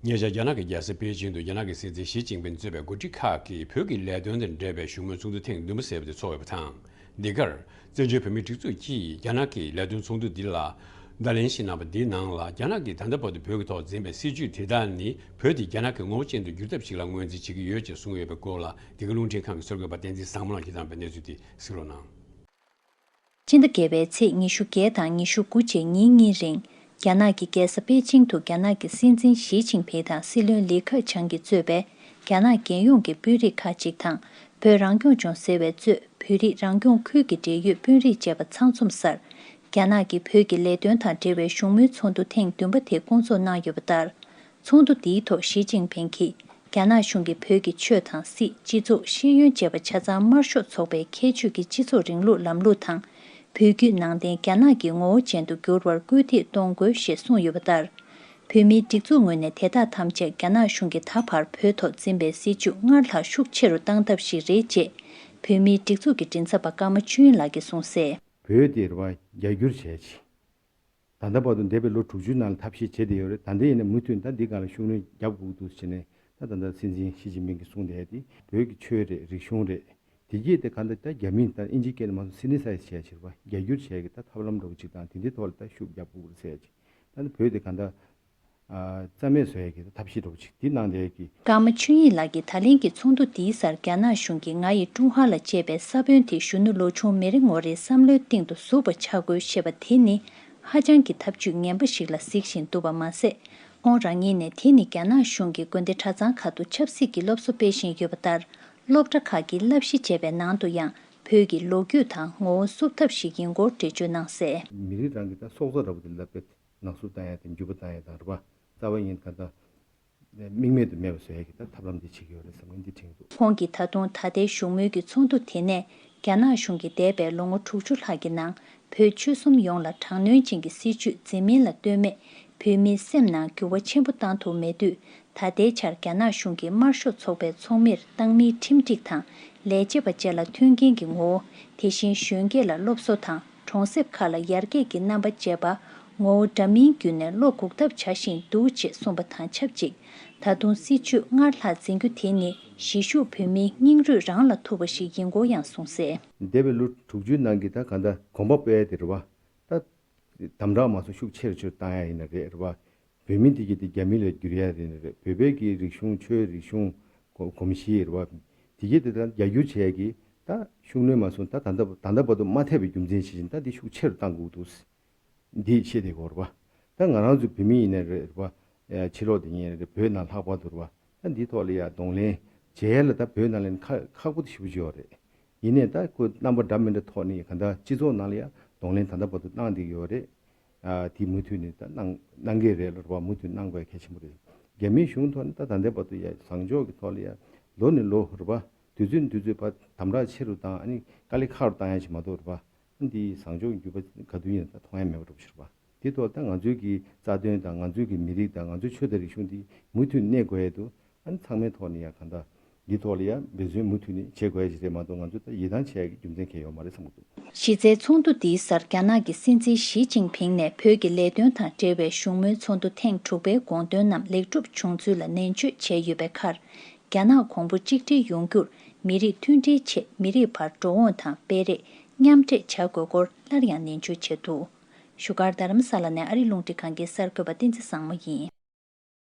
ཉེ་ཆར་རྒྱ་ནག་གི་རྒྱལ་ས་པེ་ཅིང་དུ་རྒྱ་ནག་གི་སྲིད་འཛིན་ཞི་ཅིན་ཕིང་གཙོས་པའི་འགོ་ཁྲིད་ཁག་གིས་བོད་ཀྱི་ལས་དོན་དང་འབྲེལ་བའི་བཞུགས་མོལ་ཚོགས་འདུ་ཐེངས་བདུན་པ་ཟེར་བ་དེ་ཚོགས་ཡོད་པ་དང་། འདི་གར་བཙན་བྱོལ་བོད་མིའི་སྒྲིག་འཛུགས་ཀྱིས་རྒྱ་ནག་གི་ལས་དོན་ཚོགས་འདུ་འདི་ལ་བརྡ་ལན་ཞིག་གནང་བ་འདིའི་ནང་ལ། རྒྱ་ནག་གིས་ད་ལྟ་བར་དུ་བོད་ཀྱི་ཐོག་འཛིན་པའི་སྲིད་བྱུས་དེ་དག་ནི་བོད་དེ་རྒྱ་ནག་གི་ངོ་བོ་ཅན་དུ་བསྒྱུར་ཐབས་ཤིག་ལ་ངོས་འཛིན་བྱེད་ཀྱི་ཡོད་ཅེས་གསུངས་ཡོད་པའི་སྐོར་ལ། འདི་ག་རླུང་འཕྲིན་ཁང་གི་གསར་འགོད་པ་བསྟན་འཛིན་བཟང་མོ་ལགས་ཀྱིས་བཏང་བའི་གནས་ཚུལ་དེ་གཟིགས་རོགས་གནང་། སྤྱི་ཟླ་བརྒྱད་པའི་ཚེས་ཉི་ཤུ་བརྒྱད་དང་ཉི་ཤུ་དགུ་བཅས་ཉིན་གཉིས་རིང་། རྒྱ་ནག་གི་རྒྱལ་ས་པེ་ཅིང་དུ་རྒྱ་ནག་གི་སྲིད་འཛིན་ཞི་ཅིན་ཕིང་དང་སྲིད་བློན་ལི་ཁེ་ཆང་གིས་གཙོས་པའི་རྒྱ་ནག་རྒྱལ་ཡོངས་ཀྱི་དཔོན་རིགས་ཁག་ཅིག་དང་། བོད་རང་སྐྱོང་ལྗོངས་ཟེར་བའི་གཙོས་བོད་རིགས་རང་སྐྱོང་ཁུལ་གྱི་འབྲེལ་ཡོད་དཔོན་རིགས་བཅས་པ་ཚང་འཛོམས་སར། རྒྱ་ནག་གི་བོད་ཀྱི་ལས་དོན་དང་འབྲེལ་བའི་བཞུགས་མོལ་ཚོགས་འདུ་ཐེངས་བདུན་པ་དེ་བསྐོང་ཚོགས་གནང་ཡོད་པ་ལྟར། ཚོགས་འདུ་འདིའི་ཐོག་ཞི་ཅིན་ཕིང་གིས། རྒྱ་ནག་གཞུང་གིས་བོད་ཀྱི་ཆོས་དང་སྲིད། སྤྱི་ཚོགས། ཤེས་ཡོན་བཅས་པ་ཆ་ཚང་དམར་ཤོག་ཚོགས་པའི་ཁྱད་ཆོས་ཀྱི་སྤྱི་ཚོགས་རིང་ལུགས་ལམ་ལུགས་དང་། བོད་བརྒྱུད་ནང་བསྟན་རྒྱ་ནག་གི་ངོ་བོ་ཅན་དུ་འགྱུར་བར་སྐུལ་འདེད་གཏོང་དགོས་ཞེས་གསུངས་ཡོད་པ་ལྟར། བོད་མིའི་སྒྲིག་འཛུགས་ངོས་ནས་དེ་དག་ཐམས་ཅད་རྒྱ་ནག་གཞུང་གིས་ད་བར་བོད་ཐོག་འཛིན་པའི་སྲིད་བྱུས་སྔར་ལྷག་ཤུགས་ཆེ་རུ་བཏང་ཐབས་ཤིག་རེད་ཅེས། བོད་མིའི་སྒྲིག་འཛུགས་ཀྱི་མགྲིན་ཚབ་པ་ཀརྨ་ཆོས་དབྱིངས་ལགས་ཀྱིས་གསུངས་གསལ། བོད་དེ་རེད་བ། རྒྱ་བསྒྱུར་བྱས་ཅིང་། ད་ལྟ་བར་དུ་འདས་པའི་ལོ་དྲུག་ཅུའི་ནང་ལ་ཐབས་ཤེས་བྱས་བསྡད་ཡོད་རེད། ད་ལྟ་ཡིན་ན་མུ་མཐུད་ད་འདི་སྒང་ལ་ཤུགས་སྣོན་རྒྱབ་དགོས་འདུག་ཟེར་ནས། ད་ད་ལྟ་སྲིད་འཛིན་ཞི་ཅིན་ཕིང་གིས་གསུངས་བསྡད་དེ། བོད་ཀྱི་ཆོས་རེད། རིག་གཞུང་རེད། དེ་གྱིས་དེ་ག་འདྲ་ད་རྒྱ་མིས་ད་ཨིན་ཇི་སྐད་ནས་མ་སོང་སི་ནི་སའི་ཛི་བྱས་ཕྱིར་བ་རྒྱ་བསྒྱུར་བྱས་ཀྱི་ད་ཐབས་ལམ་འདྲ་བོ་ཅིག་དང་དེ་འདྲའི་ཐོག་ལ་ད་ཤུགས་རྒྱབ་དགོས་རེད་ཟེར་ཅིག་ད་ནི་བོད་དེ་ག་འདྲ་ཨ་རྩ་མེད་བཟོ་ཡས་ཀྱི་ད་ཐབས་ཤེས་འདྲ་བོ་ཅིག་དེ་གནང་བསྡད་ཀྱི། ཀརྨ་ཆོས་དབྱིངས་ལགས་ཀྱིས་ད་ལན་གྱི་ཚོགས་འདུ་འདིའི་སར་རྒྱ་ནག་གཞུང་གིས་ང་ཡི་ཀྲུང་ཧྭ་ལ་ཅེས་པའི་ས་བོན་དེ་གཞོན་ནུ་ལོ་ཆུང་མི་རེ་ངོ་རེའི་བསམ་བློའི་གཏིང་དུ་ཟུག་པ་བྱ་དགོས་ཞེས་པ་དེ་ནི་ཧ་ཅང་གི་ཐབས་ཇུས་ངན་པ་ཞིག་ལ་གཟིགས་བཞིན་འདུག་པ་མ་ཟད། ཁོང་རང་ཉིད་ནས་དེ་ནི་རྒྱ་ནག་གཞུང་གིས་དགོན་སྡེ་གྲྭ་ཚང་ཁག་ཏུ་ཆབ་སྲིད་ཀྱི་སློབ་གསོ་སྤེལ་བཞིན་ཡོད་པ་ལྟར། སློབ་གྲྭ་ཁག་གི་བསླབ་གཞི་བཅས་པའི་ནང་དུ་ཡང་བོད་ཀྱི་ལོ་རྒྱུས་དང་ངོ་བོ་བསུབ་ཐབས་ཤིག་ཡིན་སྐོར་འགྲེལ་བརྗོད་གནང་གསལ། མི་རིགས་རང་གི་ད་སྲོག་རྩ་འདྲ་བོ་དེ་ལ་དཔེ་ནག་བསུབ་བཏང་ཡ་དང་འཇུ་བ་བཏང་ཡ་དང་རེད་པ། རྩ་བ་ཉིད་ག་ད་དམིགས་མེད་དུ་མེད་པ་བཟོ་ཡ་གི་ད་ཐབས་ལམ་འདི་བྱེད་ཀྱི་ཡོད་རེད་བསམ་ནས་འདི་དྲན་གྱི་འདུག་ཁོང་གིས་ད་དུང་ད་ལྟའི་བཞུགས་མོལ་གྱི་ཚོགས་འདུ་དེ་ནས་རྒྱ་ནག་གཞུང་གིས་འདས་པའི་ལོ་ངོ་དྲུག་ཅུ་ལྷག་གི་ནང་བོད་ཆོལ་གསུམ་ཡོངས་ལ་དྲག་གནོན་ཅན་གྱི་སྲིད་བྱུས་འཛིན་མིན་ལ་ལྟོས་མེད་བོད་མིའི་སེམས་ནང་འགྱུར་བ་ཆེན་པོ་བཏང་ཐུབ་མེད་དུས། ད་ལྟའི་ཆར་རྒྱ་ནག་གཞུང་གིས་དམར་ཤོག་ཚོགས་པའི་ཚོགས་མིར་བཏང་མིའི་ཁྲིམས་སྒྲིག་དང་ལས་བྱེད་པ་བཅས་ལ་མཐུན་རྐྱེན་གྱི་ངོ་བོ། དེ་བཞིན་གཞོན་སྐྱེས་ལ་སློབ་གསོ་དང་གྲོང་གསེབ་ཁག་ལ་ཡར་རྒྱས་ཀྱི་རྣམ་པ་བཅས་པ་ངོ་བོ་འདྲ་མིན་བརྒྱུད་ནས་བློ་འགུག་ཐབས་བྱ་བཞིན་འདུག་ཅེས་གསུངས་པ་དང་ཆབས་ཅིག་ད་དུང་སྲིད་བྱུས་སྔར་ལྷག་འཛིན་རྒྱུ་དེ་ནི་གཞིས་བཞུགས་བོད་མིའི་སྙིང་རུས་རང་ལ་ཐུག་པ་ཞིག་ཡིན་སྐོར་ཡང་གསུངས་གསལ། འདས་པའི་ལོ་དྲུག་ཅུའི་ནང་གི་ད་ག་འདྲ་གོམ་པ་སྤོས་ཡ་དེ་རེད་བ། ད་དམ་དྲག་མ་སོང་ཤུགས་ཆེ་རུ་ཆེ་རུ་བཏང་ཡ་ཡིན་ན་རེད་རེད་བ། བོད་མི་འདི་གི་དེ་རྒྱ་མི་ལ་བསྒྱུར་ཡ་རེད་ན་རེད། བོད་པའི་གི་རིག་གཞུང་ཆོས་རིག་གཞུང་གོམས་གཤིས་རེད་བ། དེ་གི་དེ་ད་རྒྱ་བསྒྱུར་བྱས་ཀྱི་ད་ཤུགས་སྣོན་མ་སོང་ད་ད་ལྟ་ད་ལྟ་བར་དུ་མ་ཐེབས་པའི་རྒྱུ་མཚན་ཞིག་བཞིན་ད་འདི་ཤུགས་ཆེ་རུ་བཏང་དགོས་འདུག་འདི་བཤད་དེ་གོ་རེད་བ། ད་ང་རང་ཚོ་བོད་མི་ཡིན་ན་རེད་བ། ཕྱི་ལོགས་དེ་ཡིན་རེད་བོད་ནང་ལྷག་པར་དུ་རེད་བ། ད་འདི་ཐོག་ལ་ཡ་གདོང་ལེན་བྱས་ལ་ད་བོད་ནང་ལ་ཁ་ཁག་པོ་དེ་ཞེ་པོ་ཅིག་ཡོད་རེད། ཡིན་ནའི་ད་ཁོ་རྣམ་པ་འདྲ་མི་འདྲ་ཐོག་ནས་གང་ལྟར་སྤྱི་ཚོགས་ནང་ལ་ཡང་གདོང་ལེན་ད་ལྟ་བར་དུ་གནང་བསྡད་ཡོད་རེད། ཨ་དེ་མུ་མཐུད་ནས་ད་གནང་གནང་གི་རེད་ལ་རེད་བ། མུ་མཐུད་གནང་དགོས་གལ་ཆེན་པོ་རེད། རྒྱ་མིའི་གཞུང་ཐོག་ནས་ད་ད་ལྟའི་བར་དུ་ཡ་བཟང་ཕྱོགས་ཀྱི་ཐོག་ལ་ཡ་ལོ་ནས་ལོ་རེད་བ། དུས་ཚོད་ནས་དུས་ཚོད་བར་དམ་དྲག་ཆེ་རུ་བཏང་། ཨ་ནི་དཀའ་ལས་ཁག་རུ་བཏང་ཡ་ཞིག་མ་གཏོགས་རེད་བ། ཨ་ནི་དེའི་བཟང་ཕྱོགས་ཀྱི་འགྱུར་བ་ག་དུས་ཡིན་ད་མཐོང་ཡ་མེད་པ་འགྲོ་བཞིན་རེད་བ། དེ་ཐོག་ད་ང་ཚོའི་གི་རྩ་དོན་དང་ང་ཚོའི་གི་མི་རིགས་དང་ང་ཚོའི་ཆོས་དང་རིག་གཞུང་འདི་མུ་མཐུད་གནས་དགོས་ཡ་འདུག་ཨ་ནི་ཚང་མའི་ཐོག་ནས་ཡ་གང་ལྟར་འདི་ཐོག་ལ་ཡ་འབད་བརྩོན་མུ་མཐུད་ནས་བྱེད་དགོས་ཡ་ཞིག་རེད་མ་གཏོགས་ང་ཚོ་ད་ཡིད་ཐང་ཆད་ཡ་གི་རྒྱུ་མཚན་གང་ཡང་ཡོད་མ་རེད་བསམ་གྱི་འདུག་གཞི་རྩའི་ཚོགས་འདུ་འདིའི་སར་རྒྱ་ནག་གི་སྲིད་འཛིན་ཞི་ཅིན་ཕིང་ནས་བོད་ཀྱི་ལས་དོན་དང་འབྲེལ་བའི་བཞུགས་མོལ་ཚོགས་འདུ་ཐེངས་དྲུག་པའི་དགོངས་དོན་རྣམས་ལེགས་གྲུབ་བྱུང་ཚུལ་ལ་ནན་བརྗོད་བྱས་ཡོད་པའི་ཁར། རྒྱ་ནག་གོང་བུ་གཅིག་སྒྲིལ་ཡོང་རྒྱུར་མི་རིགས་མཐུན་སྒྲིལ་ཆེད་མི་རིགས་བར་འགྲོ་འོང་དང་སྤེལ་རེས་མཉམ་འདྲེས་བྱ་དགོས་སྐོར་སླར་ཡང་ནན་བརྗོད་བྱས་འདུག་བཞུགས་སྒར་རྡ་རམ་ས་ལ་ནས་ཨ་རི་རླུང་འཕྲིན་ཁང་གི་གསར་འགོད་པ་བསྟན་འཛིན་བཟང་མོ་ཡིན།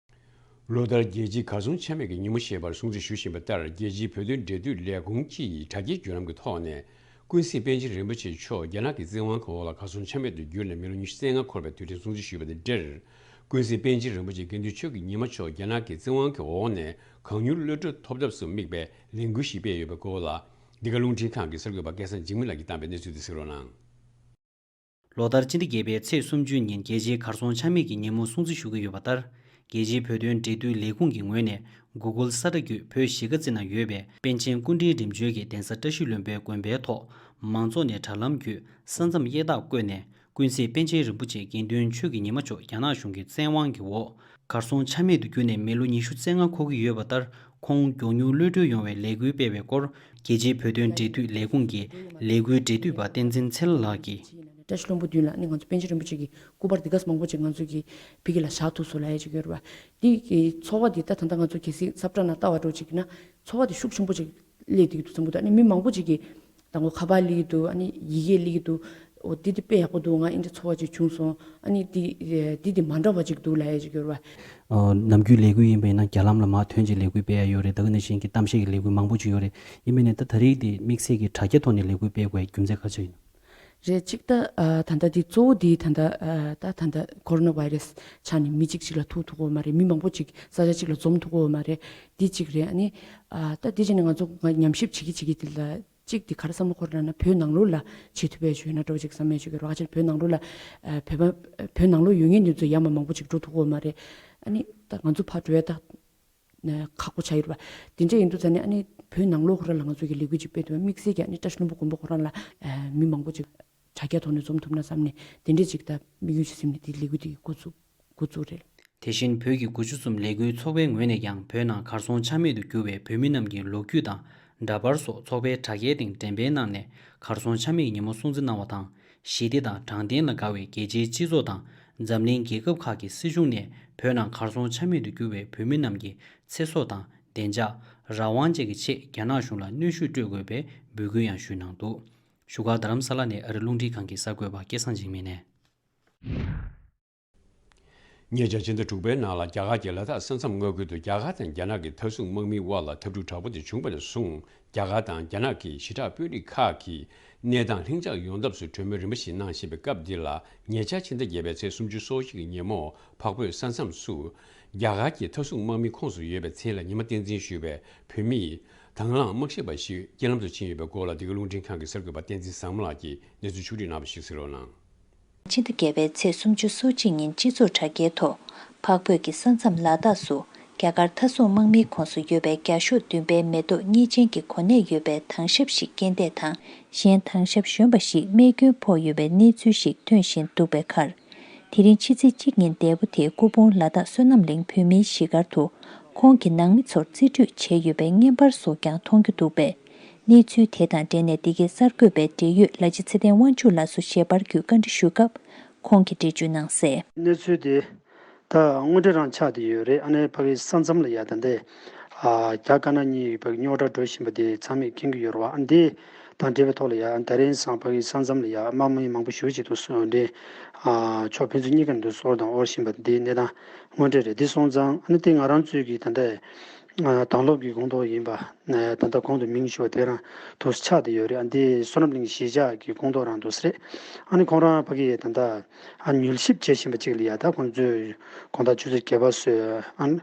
ལོ་ལྟར་རྒྱལ་སྤྱིའི་གར་སོང་ཆ་མེད་ཀྱི་ཉིན་མོ་ཞེས་པར་སྲུང་བརྩི་ཞུ་བཞིན་པ་ལྟར། རྒྱལ་སྤྱིའི་བོད་དོན་འབྲེལ་མཐུད་ལས་ཁུངས་ཀྱིས་དྲ་རྒྱའི་བརྒྱུད་ལམ་གྱི་ཐོག་ནས། ཀུན་གཟིགས་པཎ་ཆེན་རིན་པོ་ཆེ་མཆོག་རྒྱ་ནག་གི་བཙན་དབང་གི་འོག་ལ་གར་སོང་ཆ་མེད་དུ་གྱུར་ནས་མི་ལོ་ཉི་ཤུ་རྩ་ལྔ་འཁོར་བའི་དུས་དྲན་སྲུང་བརྩི་ཞུས་པ་དང་འབྲེལ། ཀུན་གཟིགས་པཎ་ཆེན་རིན་པོ་ཆེ་དགེ་འདུན་ཆོས་ཀྱི་ཉི་མ་མཆོག་རྒྱ་ནག་གི་བཙན་དབང་གི་འོག་ནས་གང་མྱུར་གློད་གྲོལ་ཐོབ་ཐབས་སུ་དམིགས་པའི་ལས་འགུལ་ཞིག་སྤེལ་ཡོད་པའི་སྐོར་ལ། འདི་ག་རླུང་འཕྲིན་ཁང་གི་གསར་འགོད་པ་སྐལ་བཟང་འཇིགས་མེད་ལགས་ཀྱིས་བཏང་པའི་གནས་ཚུལ་དེ་གཟིགས་རོགས་གནང་། ལོ་ལྟར་སྤྱི་ཟླ་བརྒྱད་པའི་ཚེས་སུམ་ཅུ་ཉིན་རྒྱལ་སྤྱིའི་གར་སོང་ཆ་མེད་ཀྱི་ཉིན་མོ་སྲུང་བརྩི་ཞུ་གི་ཡོད་པ་ལྟར། རྒྱལ་སྤྱིའི་བོད་དོན་འབྲེལ་མཐུད་ལས་ཁུངས་ཀྱི་ངོས་ནས་Google་ས་ཁྲ་བརྒྱུད་བོད་གཞིས་ཀ་རྩེ་ན་ཡོད་པའི་པཎ་ཆེན་སྐུ་ཕྲེང་རིམ་བྱོན་གྱི་གདན་ས་བཀྲ་ཤིས་ལྷུན་པོའི་དགོན་པའི་ཐོག་མང་ཚོགས་ནས་དྲ་ལམ་བརྒྱུད་ས་མཚམས་དབྱེ་ཐག་བཀོད་ནས། ཀུན་གཟིགས་པཎ་ཆེན་རིན་པོ་ཆེ་དགེ་འདུན་ཆོས་ཀྱི་ཉི་མ་མཆོག་རྒྱ་ནག་གཞུང་གི་བཙན་དབང་གི་འོག་གར་སོང་ཆ་མེད་དུ་གྱུར་ནས་མི་ལོ་ཉི་ཤུ་རྩ་ལྔ་འཁོར་གྱི་ཡོད་པ་ལྟར། ཁོང་མགྱོགས་མྱུར་གློད་གྲོལ་ཡོང་བའི་ལས་འགུལ་སྤེལ་བའི་སྐོར། རྒྱལ་སྤྱིའི་བོད་དོན་འབྲེལ་མཐུད་ལས་ཁུངས་ཀྱི་ལས་འགུལ་འབྲེལ་མཐུད་པ་བསྟན་འཛིན་ཚེ་ལྷ་ལགས་ཀྱིས། བཀྲ་ཤིས་ལྷུན་པོ་མདུན་ལ་ནི་ང་ཚོ་པཎ་ཆེན་རིན་པོ་ཆེ་གི་སྐུ་པར་འདི་ག་མང་པོ་ཅིག་ང་ཚོ་གི་བོད་སྐད་ལ་བཞག་ཐུབ་སོང་ལབ་ཡ་ཅིག་ཡོད་རེད་བ། འདི་གི་ཚོར་བ་འདི་ད་ད་ལྟ་ང་ཚོ་གལ་སྲིད་སབ་ཊ་ནང་ལྟ་བ་འདྲ་ཅིག་ཡིན་ན་ཚོར་བ་འདི་ཤུགས་ཆེན་པོ་ཅིག་སླེབས་བསྡད་ཀྱི་འདུག་བསམ་གྱི་འདུག་ཨ་ནི་མི་མང་པོ་ཅིག་གིས་དང་པོ་ཁ་པར་སླེབས་ཀྱི་འདུག་ཨ་ནི་ཡི་གེ་སླེབས་ཀྱི་འདུག་འོ་འདི་འདི་དཔེ་ཡག་པོ་འདུག་ང་འདི་འདྲ་ཚོར་བ་ཅིག་བྱུང་སོང་། ཨ་ནི་འདི་འདི་འདི་མ་འདྲ་བ་ཅིག་འདུག་ལབ་ཡ་ཅིག་ཡོད་རེད་བ། ཨ་ནམ་རྒྱུན་ལས་འགུལ་ཡིན་པ་ཡིན་ན་རྒྱ་ལམ་ལ་མར་ཐོན་རྗེས་ལས་འགུལ་སྤེལ་ཡ་ཡོད་རེད། ད་ག་ནང་བཞིན་གྱི་གཏམ་བཤད་ཀྱི་ལས་འགུལ་མང་པོ་ཅིག་ཡོད་རེད། ཡིན་པ་ཡིན་ན་ད་ད་རེས་འདི་དམིགས་བསལ་གྱི་དྲ་རྒྱ་ཐོག་ནས་ལས་འགུལ་སྤེལ་དགོས་རྒྱུ་མཚན་ག་རེ་ཡིན་ནམ། རེད། གཅིག་ད་ཨ་ད་ལྟ་འདི་གཙོ་བོ་འདི་ད་ལྟ་ཨ་ད་ད་ལྟ་ཀོ་རོ་ན་བྷའི་རེ་སི་ཆགས་ནས་མི་གཅིག་གཅིག་ལ་ཐུག་ཐུབ་ཀྱི་ཡོད་མ་རེད། མི་མང་པོ་ཅིག་ས་ཆ་གཅིག་ལ་འཛོམས་ཐུབ་ཀྱི་ཡོད་མ་རེད། འདི་གཅིག་རེད། ཨ་ནི་ཨ་ད་འདི་བྱས་ནས་ང་ཚོ་ང་ཉམས་ཞིབ་བྱེད་ཀྱི་བྱེད་ཀྱི་འདི་ལ་གཅིག་འདི་ག་རེ་བསམ་བློ་འཁོར་ལབ་ན་བོད་ནང་ལོགས་ལ་བྱེད་ཐུབ་པའི་ཞུས་ན་འདྲ་བོ་ཅིག་བསམ་ཡས་ཅིག་ཡོད་རེད། ག་ཅིག་བོད་ནང་ལོགས་ལ་ཨ་བོད་པ་བོད་ནང་ལོགས་ཡོད་མཁན་འདི་ཚོ་ཡར་མར་མང་པོ་ཅིག་འགྲོ་ཐུབ་ཀྱི་ཡོད་མ་རེད། ཨ་ནི་ད་ང་ཚོ་ཕར་འགྲོ་ཡ་ད། ཁག་པོ་ཆགས་ཡོད་རེད་བ། དེ་འདྲ་ཡིན་དུས་ཙང་ནས་ཨ་ནི་བོད་ནང་ལོགས་ཁོ་རང་ལ་ང་ཚོ་གི་ལས་འགུལ་ཅིག་སྤེལ་ཐུབ་པ་དམིགས་བསལ་གྱི་ཨ་ནི་བཀྲ་ཤིས་ལྷུན་པོ་དགོན་པ་ཁོ་རང་ལ་མི་མང་པོ་ཅིག་དྲ་རྒྱ་ཐོག་ནས་འཛོམས་ཐུབ་ན་བསམ་ནས་དེ་འདྲ་ཅིག་ད་དམིགས་ཡུལ་ཅིག་བཟུང་ནས་དེ་ལས་འགུལ་དེ་འགོ་བཙུགས་འགོ་བཙུགས་རེད། དེ་བཞིན་བོད་ཀྱི་དགུ་བཅུ་གསུམ་ལས་འགུལ་ཚོགས་པའི་ངོས་ནས་ཀྱང་བོད་ནང་གར་སོང་ཆ་མེད་དུ་གྱུར་བའི་བོད་མི་རྣམས་ཀྱི་ལོ་རྒྱུས་དང་འདྲ་པར་སོགས་ཚོགས་པའི་དྲ་རྒྱའི་སྟེང་འགྲེམས་སྤེལ་གནང་ནས་གར་སོང་ཆ་མེད་ཀྱི་ཉིན་མོ་སྲུང་བརྩི་གནང་བ་དང་། ཞི་བདེ་དང་དྲང་བདེན་ལ་དགའ་བའི་རྒྱལ་སྤྱིའི་སྤྱི་ཚོགས་དང་འཛམ་གླིང་རྒྱལ་ཁབ་ཁག་གི་སྲིད་གཞུང་ནས་བོད་ནང་གར་སོང་ཆ་མེད་དུ་གྱུར་བའི་བོད་མི་རྣམས་ཀྱི་ཚེ་སྲོག་དང་བདེ་འཇགས། རང་དབང་བཅས་ཀྱི་ཆེད་རྒྱ་ནག་གཞུང་ལ་གནོན་ཤུགས་སྤྲོད་དགོས་པའི་འབོད་སྐུལ་ཡང་ཞུས་གནང་འདུག་བཞུགས་སྒར་རྡ་རམ་ས་ལ་ནས་ཨ་རི་རླུང་འཕྲིན་ཁང་གི་གསར་འགོད་པ་སྐལ་བཟང་འཇིགས་མེད་ནས། ཉེ་ཆར་ཕྱི་ཟླ་དྲུག་པའི་ནང་ལ་རྒྱ་གར་གྱི་ལ་དྭགས་ས་མཚམས་མངའ་ཁུལ་དུ་རྒྱ་གར་དང་རྒྱ་ནག་གི་མཐའ་སྲུང་དམག་མིའི་དབར་ལ་འཐབ་འཁྲུག་དྲག་པོ་དེ་བྱུང་བ་ནས་བཟུང་། རྒྱ་གར་དང་རྒྱ་ནག་གི་ཞི་དྲག་དཔོན་རིགས་ཁག་གིས་གནས་སྟངས་ལྷིང་འཇགས་ཡོང་ཐབས་སུ་གྲོས་མོལ་རིམ་པ་ཞིག་གནང་བཞིན་པའི་སྐབས་འདི་ལ། ཉེ་ཆར་ཕྱི་ཟླ་བརྒྱད་པའི་ཚེས་སུམ་ཅུ་སོ་གཅིག་གི་ཉིན་མོ་འཕགས་བོད་ས་མཚམས་སུ་རྒྱ་གར་གྱི་མཐའ་སྲུང་དམག་མིའི་ཁོངས་སུ་ཡོད་པའི་མཚན་ལ་ཉི་མ་བསྟན་འཛིན་ཞུ་བའི་བོད་མིས་དང་བླངས་དམག་ཞབས་པ་ཞིག་རྐྱེན་ལམ་དུ་ཕྱིན་ཡོད་པའི་སྐོར་ལ། འདི་ག་རླུང་འཕྲིན་ཁང་གི་གསར་འགོད་པ་བསྟན་འཛིན་བཟང་མོ་ལགས་ཀྱིས་གནས་ཚུལ་ཕྱོགས་བསྒྲིགས་གནང་བ་ཞིག་གཟིགས་རོགས་གནང་། ཕྱི་ཟླ་བརྒྱད་པའི་ཚེས་སུམ་ཅུ་སོ་གཅིག་ཉིན་སྤྱི་ཚོགས་དྲ་རྒྱའི་ཐོག་འཕགས་བོད་ཀྱི་ས་མཚམས་ལ་དྭགས་སུ་རྒྱ་གར་མཐའ་སྲུང་དམག་མིའི་ཁོངས་སུ་ཡོད་པའི་བརྒྱ་ཤོག་བདུན་པའི་མེ་ཏོག་གཉིས་ཅན་གྱི་གོ་གནས་ཡོད་པའི་དྭང་ཞབས་ཤིག་རྐྱེན་འདས་དང་། གཞན་དྭང་ཞབས་གཞོན་པ་ཞིག་རྨས་སྐྱོན་ཕོག་ཡོད་པའི་གནས་ཚུལ་ཞིག་ཐོན་བཞིན་འདུག་པའི་ཁར། དེ་རིང་ཕྱི་ཚེས་གཅིག་ཉིན་འདས་པོ་དེ་སྐུ་ཕུང་ལ་དྭགས་བསོད་ནམས་གླིང་བོད་མིའི་གཞིས་སྒར་དུ་ཁོང་གི་ནང་མི་ཚོར་རྩིས་སྤྲོད་བྱས་ཡོད་པའི་བརྙན་པར་སོགས་ཀྱང་མཐོང་རྒྱུ་འདུག་པས། གནས་ཚུལ་དེ་དང་འབྲེལ་ནས་འདི་གའི་གསར་འགོད་པའི་འབྲེལ་ཡོད་ལ་ཕྱི་ཚེ་བརྟན་དབང་ཕྱུག་ལགས་སུ་ཞལ་པར་བརྒྱུད་བཀའ་འདྲི་ཞུས་སྐབས། ཁོང་གིས་འགྲེལ་བརྗོད་གནང་གསལ། གནས་ཚུལ་དེ་ད་དངོས་འབྲེལ་རང་ཆགས་བསྡད་ཡོད་རེད། ཨ་ནི་ཕ་གི་ས་མཚམས་ལ་ཡ་ད་ལྟའི་ཨ་རྒྱ་དཀར་ནག་གཉིས་ཕ་གི་རྙོག་དྲ་འགྲོ་བཞིན་པ་དེ་ཚང་མས་མཁྱེན་གྱི་ཡོད་རེད་བ། ཨ་འདི་དང་འབྲེལ་བའི་ཐོག་ལ་ཡ་ད་རིང་སང་ཕ་གི་ས་མཚམས་ལ་ཡ་དམག་མི་མང་པོ་ཞེ་པོ་ཅིག་འདུག་སོང་འདྲེ་ཨ་ཕྱོགས་ཕན་ཚུན་གཉིས་ཀ་འདུག་སོར་དང་དབོར་བཞིན་པ་འདི་གནས་སྟངས་དངོས་འབྲེལ་རེད། འདི་སོང་ཙང་ཨ་ནི་དེ་ང་རང་ཚོའི་གི་ད་ལྟའི་ཨ་དྭང་སློབ་ཀྱི་ཁོངས་གཏོགས་ཡིན་པ། ད་ལྟ་གོང་དུ་མིང་ཞུ་བ་དེ་རང་དུ་ཆགས་བསྡད་ཡོད་རེད། ཨ་འདི་བསོད་ནམས་གླིང་གཞིས་ཆགས་ཀྱི་ཁོངས་གཏོགས་རང་འདུག་ས་རེད། ཨ་ནི་ཁོང་རང་ཕ་གི་ད་ལྟ་ཨ་མྱུལ་ཞིབ་བྱེད་བཞིན་པ་ཅིག་ལ་ཡ་ད་ཁོང་ཚོས་དགོང་དག་ཆུ་ཚོད་བརྒྱད་པ་བཟོས། ཨ་ནི་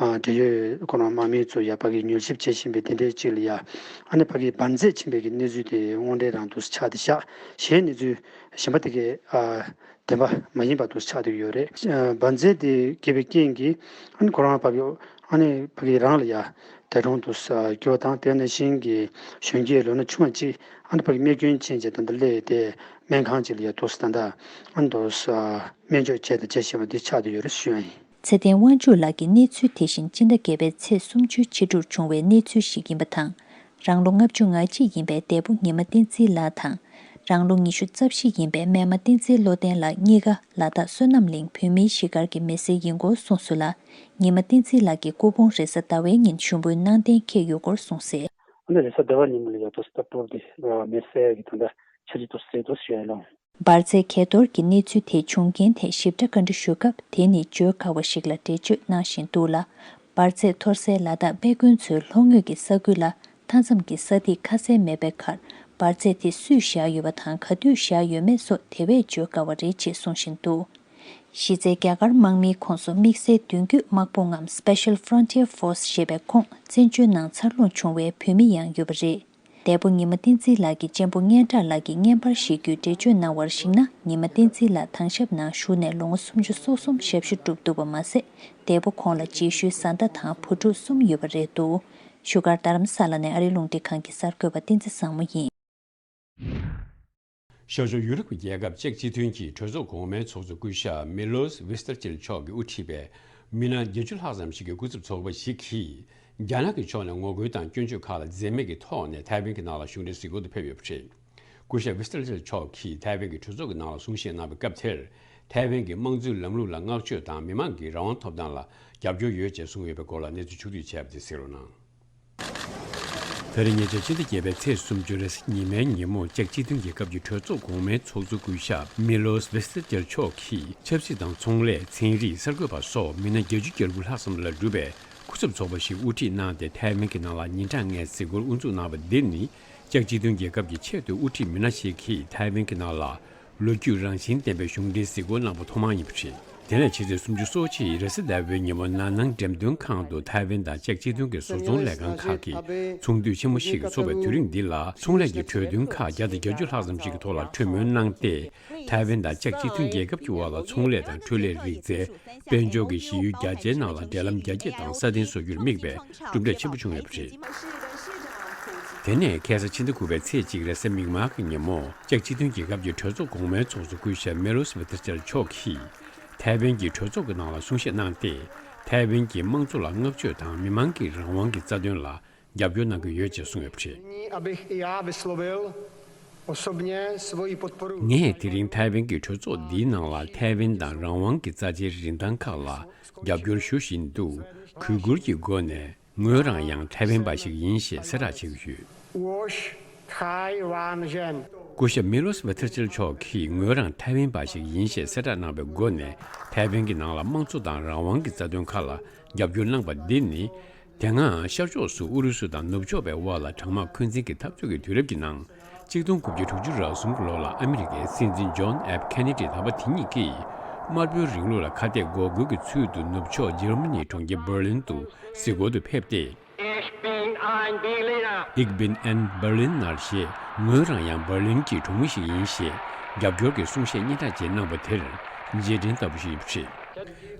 འབྲེལ་ཡོད་ཁོ་རང་དམག་མི་ཚོ་ཡ་ཕ་གི་མྱུལ་ཞིབ་བྱེད་བཞིན་པའི་དེ་འདྲའི་ཅིག་ལ་ཡ། ཨ་ནི་ཕ་གི་འབར་རྫས་ཕྱིན་པའི་གི་གནས་ཚུལ་དེ་དངོས་འབྲེལ་རང་དུ་ཆགས་ཏེ་བཞག་གཞན་གནས་ཚུལ་གཞན་པ་དེ་གའི་བདེན་པ་མ་ཡིན་པ་དུ་ཆགས་བསྡད་ཡོད་རེད། འབར་རྫས་དེ་འགོས་པའི་རྐྱེན་གྱིས་ཨ་ནི་ཁོ་རང་ཕ་གི་ཨ་ནི་ཕ་གི་རང་ལ་ཡ་འདས་གྲོངས་དུ་གྱུར་བ་དང་། དེ་ནང་བཞིན་གྱི་གཞོན་སྐྱེས་ལོ་ན་ཆུང་བ་གཅིག་ཨ་ནི་ཕ་གི་རྨས་སྐྱོན་ཕྱིན་བྱས་ད་ལྟ་སླེབས་ཏེ་སྨན་ཁང་གཅིག་ལ་ཡ་དུ་ད་ལྟ་ཨ་ནི་དུ་སྨན་བཅོས་བྱས་དང་བྱེད་བཞིན་པ་འདི་ཆགས་བསྡད་ཡོད་རེད་ཞུ་ཡ་ཡིན། ཚེ་བརྟན་དབང་ཕྱུག་ལགས་ཀྱིས་གནས་ཚུལ་དེ་བཞིན་སྤྱི་ཟླ་བརྒྱད་པའི་ཚེས་སུམ་ཅུ་ཕྱི་དྲོར་བྱུང་བའི་གནས་ཚུལ་ཞིག་ཡིན་པ་དང་། རང་ལོ་ལྔ་བཅུ་ང་གཅིག་ཡིན་པའི་འདས་པོ་ཉི་མ་བསྟན་འཛིན་ལགས་དང་། རང་ལོ་ཉི་ཤུ་རྩ་བཞི་ཡིན་པའི་སྨན་མ་བསྟན་འཛིན་བློ་ལྡན་ལགས་གཉིས་ཀ་ལ་དྭགས་བསོད་ནམས་གླིང་བོད་མིའི་གཞིས་སྒར་གྱི་མི་སེར་ཡིན་སྐོར་གསུངས་སོང་ལ། ཉི་མ་བསྟན་འཛིན་ལགས་ཀྱི་སྐུ་ཕུང་རེས་གཟའ་ཟླ་བའི་ཉིན་ཞུགས་འབུལ་གནང་གཏན་འཁེལ་ཡོད་སྐོར་གསུངས་གསལ། ཨ་ནི་རེས་གཟའ་ཟླ་བ་ཉིན་མོ་ལ་ཡ་དུ་ད་སྤོབས་ཏེ་མི་སེར་གྱི་ད་ལྟ་ཆ་རྒྱུས་དུ་སེ་དུ་ཞུ་ཡ་ལོ། འབར་རྫས་གས་གཏོར་གྱི་གནས་ཚུལ་དེ་བྱུང་རྐྱེན་ཐད་ཞིབ་ཕྲ་བཀའ་འདྲི་ཞུ་སྐབས། དེ་ནི་བརྗོད་དཀའ་བ་ཞིག་ལ་འགྲེལ་བརྗོད་གནང་བཞིན་འདུག་ལ། འབར་རྫས་གཏོར་སའི་ལ་དྭགས་སྨན་དགོན་ཚོའི་ལྷོ་ངོས་ཀྱི་ས་ཁུལ་ལ་མཐའ་མཚམས་ཀྱི་ས་ཐིག་ཁ་གསལ་མེད་པའི་ཁར། འབར་རྫས་དེ་སུས་བཞག་ཡོད་པ་དང་ག་དུས་བཞག་ཡོད་མེད་སོགས་དེ་བས་བརྗོད་དཀའ་བ་རེད་ཅེས་གསུང་བཞིན་འདུག་གཞི་རྩའི་རྒྱ་གར་དམག་མིའི་ཁོངས་སུ་དམིགས་བསལ་མདུན་སྐྱོད་དམག་དཔུང་ངམ་Special Frontier Force ཞེས་པའི་ཁོངས་བཙན་བྱོལ་ནང་འཚར་ལོངས་བྱུང་བའི་བོད་མི་ཡང་ཡོད་པ་རེད། འདས་པོ་ཉི་མ་བསྟན་འཛིན་ལགས་ཀྱི་གཅེན་པོ་སྙན་གྲགས་ལགས་ཀྱིས་བརྙན་པར་ཞིག་བརྒྱུད་འགྲེལ་བརྗོད་གནང་བར་གཞིགས་ན། ཉི་མ་བསྟན་འཛིན་ལགས་དྭང་ཞབས་ནང་བཞུགས་ནས་ལོ་ངོ་སུམ་ཅུ་སོ་གསུམ་ཞབས་ཞུ་བསྒྲུབས་འདུག་པ་མ་ཟད། འདས་པོ་ཁོང་ལ་རྗེས་ཤུལ་བཟའ་ཟླ་དང་བུ་ཕྲུག་གསུམ་ཡོད་པ་རེད་འདུག་བཞུགས་སྒར་རྡ་རམ་ས་ལ་ནས་ཨ་རིའི་རླུང་འཕྲིན་ཁང་གི་གསར་འགོད་པ་བསྟན་འཛིན་བཟང་མོ་ཡིན། ཤར་ཕྱོགས་ཡུ་རོབ་ཀྱི་རྒྱལ་ཁབ་ཅེཀ་སྤྱི་མཐུན་གྱི་གྲོས་ཚོགས་གོང་མའི་ཚོགས་གཙོ་སྐུ་ཞབས་མི་ལོས་ཝི་སྟར་ཅིལ་མཆོག་གིས་དབུ་ཁྲིད་པའི་མི་སྣ་བརྒྱད་ཅུ་ལྷག་ཙམ་ཞིག་གི་སྐུ་ཚབ་ཚོགས་པ་ཞིག་གིས། རྒྱ་ནག་གི་ཕྱོགས་ནས་ངོ་རྒོལ་དང་སྐྱོན་བརྗོད་ཁག་ལ་འཛེམ་མེད་ཀྱི་ཐོག་ནས་ཐའེ་ཝན་གྱི་ནང་ལ་གཞུང་འབྲེལ་གཟིགས་སྐོར་དུ་ཕེབས་ཡོད་པ་རེད། སྐུ་ཞབས་ཝི་སྟར་ཅིལ་མཆོག་གིས་ཐའེ་ཝན་གྱི་གྲོས་ཚོགས་ཀྱི་ནང་ལ་གསུང་བཤད་གནང་བའི་སྐབས་དེར། ཐའེ་ཝན་གྱི་དམངས་གཙོའི་ལམ་ལུགས་ལ་བསྔགས་བརྗོད་དང་མི་མང་གི་རང་དབང་ཐོབ་ཐང་ལ་རྒྱབ་སྐྱོར་ཡོད་ཅེས་གསུངས་ཡོད་པའི་སྐོར་ལ་གནས་ཚུལ་ཕྱོགས་བསྡུས་བྱས་པ་དེ་གཟིགས་རོགས་གནང་། ད་རེས་ཉེ་ཆར་ཕྱི་ཟླ་བརྒྱད་པའི་ཚེས་སུམ་ཅུ་རེས་གཟའ་ཉི་མའི་ཉིན་མོ་ཅེཀ་སྤྱི་མཐུན་རྒྱལ་ཁབ་ཀྱི་གྲོས་ཚོགས་གོང་མའི་ཚོགས་གཙོ་སྐུ་ཞབས་མི་ལོས་ཝི་སྟར་ཅིལ་མཆོག་གིས་ཆབ་སྲིད་དང་ཚོང་ལས། ཚན་རིག་གསར་འགོད་པ་སོགས་མི་སྣ་བརྒྱད་ཅུ་གྱ་དགུ་ལྷག་ཙམ་ལ་གྲུབ་པའི་སྐུ་ཚབ་ཚོགས་པ་ཞིག་དབུ་ཁྲིད་གནང་སྟེ། ཐའེ་ཝན་གྱི་ནང་ལ་ཉིན་གྲངས་ལྔའི་གཟིགས་སྐོར་དབུ་འཛུགས་གནང་བ་འདི་ནི། ཅེཀ་སྤྱི་མཐུན་རྒྱལ་ཁབ་ཀྱི་ཆེས་མཐོའི་དབུ་ཁྲིད་མི་སྣ་ཞིག་གིས་ཐའེ་ཝན་གྱི་ནང་ལ་ལོ་རྒྱུས་རང་བཞིན་ལྡན་པའི་གཞུང་འབྲེལ་གཟིགས་སྐོར་གནང་པ་ཐོག་མ་ཡིན་པ་རེད། དེ་ནས་ཕྱི་ཚེས་སུམ་ཅུ་སོ་གཅིག་རེས་གཟའ་ཟླ་བའི་ཉིན་མོ་ན་ནང་འགྲེམས་སྟོན་ཁང་དུ་ཐའེ་ཝན་དང་ཅེཀ་སྤྱི་མཐུན་གྱི་བཟོ་ཚོང་ལས་ཁང་ཁག་གི་ཚོགས་འདུ་ཆེན་མོ་ཞིག་འཚོགས་པའི་དུས་རིམ་འདི་ལ། ཚོང་ལས་ཀྱི་གྲོས་མཐུན་ཁག་བརྒྱ་དང་བརྒྱད་ཅུ་ལྷག་ཙམ་ཞིག་གི་ཐོག་ལ་གྲོས་མོལ་གནང་སྟེ། ཐའེ་ཝན་དང་ཅེཀ་སྤྱི་མཐུན་རྒྱལ་ཁབ་ཀྱི་དབར་ལ་ཚོང་ལས་དང་འཕྲུལ་ལས་རིག་རྩལ། དཔལ་འབྱོར་གྱི་གཞི་ཡུལ་རྒྱ་ཆེའི་ནང་ལ་འབྲེལ་ལམ་རྒྱ་སྐྱེད་དང་སྲ་བརྟན་བཟོ་རྒྱུར་དམིགས་པའི་གྲུབ་འབྲས་ཆེན་པོ་བྱུང་ཡོད་པ་རེད། དེ་ནས་ཁ་སང་ཕྱི་ཟླ་དགུ་པའི་ཚེས་གཅིག་རེས་གཟའ་མིག་དམར་གྱི་ཉིན་མོ། ཅེཀ་སྤྱི་མཐུན་རྒྱལ་ཁབ་ཀྱི་གྲོས་ཚོགས་གོང་མའི་ཚོགས་གཙོ་སྐུ་ཞབས་མེ་ལོས་ཝི་ཐར་ཅལ་མཆོག་གིས། ཐའེ་ཝན་གྱི་གྲོས་ཚོགས་ཀྱི་ནང་ལ་གསུང་བཤད་གནང་སྟེ། ཐའེ་ཝན་གྱི་དམངས་གཙོ་ལ་བསྔགས་བརྗོད་དང་མི་མང་གི་རང་དབང་གི་རྩ་དོན་ལ་རྒྱབ་སྐྱོར་གནང་གི་ཡོད་ཅེས་གསུངས་ཡོད་པ་རེད། Nyní, abych i já vyslovil osobně svoji podporu. ངས་དེ་རིང་ཐའེ་ཝན་གྱི་གྲོས་ཚོགས་འདིའི་ནང་ལ་ཐའེ་ཝན་དང་རང་དབང་གི་རྩ་ཆེའི་རིན་ཐང་ཁག་ལ་རྒྱབ་སྐྱོར་ཞུ་བཞིན་དུ། གུས་བཀུར་གྱི་སྒོ་ནས་ངོས་རང་ཡང་ཐའེ་ཝན་པ་ཞིག་ཡིན་ཞེས་གསལ་བསྒྲགས་བྱེད་ཀྱི་ཡོད། Łož Tchaj-Wan-Jen. སྐུ་ཞབས་མི་ལོས་ཝི་ཐར་ཅིལ་མཆོག་གིས་ངོས་རང་ཐའེ་ཝན་པ་ཞིག་ཡིན་ཞེས་གསལ་བསྒྲགས་གནང་བའི་སྒོ་ནས། ཐའེ་ཝན་གྱི་ནང་ལ་དམངས་གཙོ་དང་རང་དབང་གི་རྩ་དོན་ཁག་ལ་རྒྱབ་སྐྱོར་གནང་པ་འདི་ནི། དེ་སྔ་ཤར་ཕྱོགས་སུ་ཨུ་རུ་སུ་དང་ནུབ་ཕྱོགས་པའི་དབར་ལ་གྲང་དམག་འཁོན་འཛིན་གྱི་འཐབ་རྩོད་ཀྱི་དུས་རབས་ཀྱི་ནང་། ཆིག་སྟོང་དགུ་བརྒྱ་དྲུག་ཅུ་རེ་གསུམ་གྱི་ལོ་ལ་ཨ་མི་རི་ཀའི་སྲིད་འཛིན་ཇོན་ཨེཕ་ཁེ་ནེ་ཌི་དམ་པ་དེ་ཉིད་ཀྱིས། དམར་པོའི་རིང་ལུགས་ལ་ཁ་གཏད་འགོག་རྒོལ་གྱི་ཚུལ་དུ་ནུབ་ཕྱོགས་འཇར་མ་ནིའི་གྲོང་ཁྱེར་འབར་ལིན་དུ་གཟིགས་སྐོར་དུ་ཕེབས་ཏེ། Ich bin ein Berliner. Ich bin ein Berliner ཞེས། ངོས་རང་ཡང་འབར་ལིན་གྱི་གྲོང་མི་ཞིག་ཡིན་ཞེས་རྒྱབ་སྐྱོར་གྱི་གསུང་བཤད་སྙན་གྲགས་ཅིག་གནང་པ་དེར་རྗེས་དྲན་ལྟ་བུ་ཞིག་ཡིན་པ་རེད།